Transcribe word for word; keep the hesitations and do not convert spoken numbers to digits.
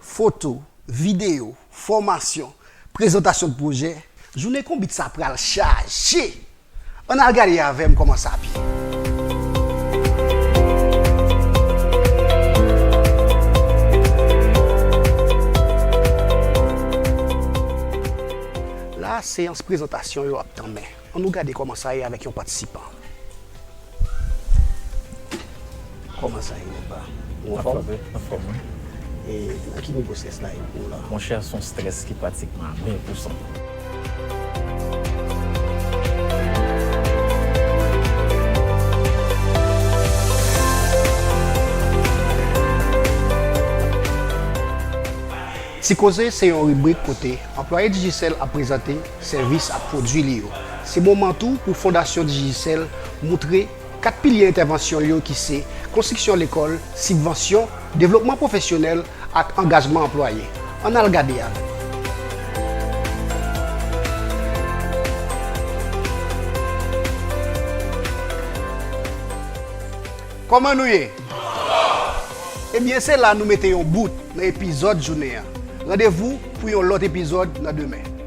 Foto, videyo, fòmasyon, prezantasyon de pwojè, jounen konbit sa pral chaje! Ann al gade avè m kòman sa ap ye. La, seyans prezantasyon yo ap tanmen. Ann nou gade kòman sa ye avèk yon patisipan. Kòman sa ye, papa? Ou anfòm? Anfòm, anfòm, wi. E nan ki nivo strès la ye pou ou la? Monchè, se yon strès ki pratikman a mil pousan. Ti Koze se yon ribrik kote anplwaye Digicel ap prezante sèvis ak pwodui li yo. Se moman tou pou Fondasyon Digicel moutre kat pilye entèvansyon l yo ki se konstriksyon lekòl, sibvansyon, devlopman pwofesyonèl ak angajman anplwaye. Ann al gade avè m. Kòman nou ye? Ebyen, se la nou mete yon bout nan epizòd jounen an. Randevou pou yon lòt epizòd nan demen.